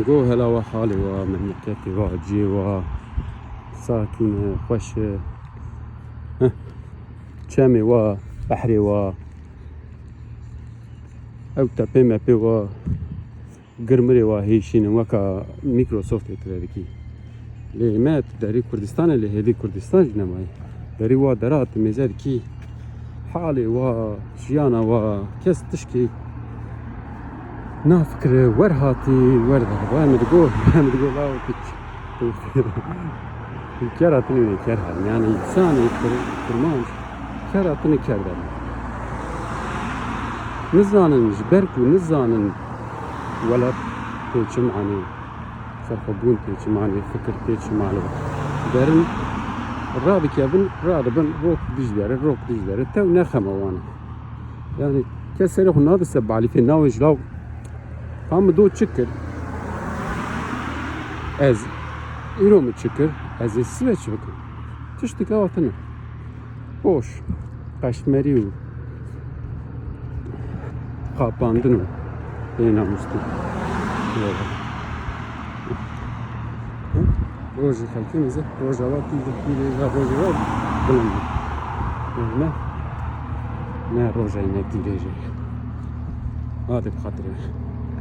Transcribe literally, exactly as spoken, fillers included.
Go hela wa halê wa, memleketê wa, ciyê wa, sakîn e, xweş e. Heh. Çemê wa, behrê wa. Ew tepê mepê wa, girmirê wa hêşîn in, weka Microsoftê tu vê dikî. Lê me tu derî Kurdistanê, lê hêdî Kurdistan jî nemaye. Derî wa dera tu mêze dikî. Halê wa, jiyana wa, kes tişkî nafikire, wer hatî, wer derba. Em digo, em digo law tu ç-, tu kera tune ne ker herin. Yani insanê Kur-, kurmanc kera tune ker derin. Nizanin ji ber ku nizanin welat tê çi manê. Serxwebûn tê çi manê, fikir tê çi manê. Derin, radikevin, radibin, rok dij dere, rok dij dere. Tew ne xema wan e. Yani kes serê xwe nadise balîfê, nawê ji law. Ka min do çi kir? Ez îro min çi kir? Ez ê sibe çi bikim? Tiştike wa tune. Boş. Qeşmerî û qapandin û bênamûstî. Rojê xelkê mêze, roja wa tî, tî rêja rojê wa bilind e. Ne, ne roja yine tî rêjê. Hadi bi xatirê.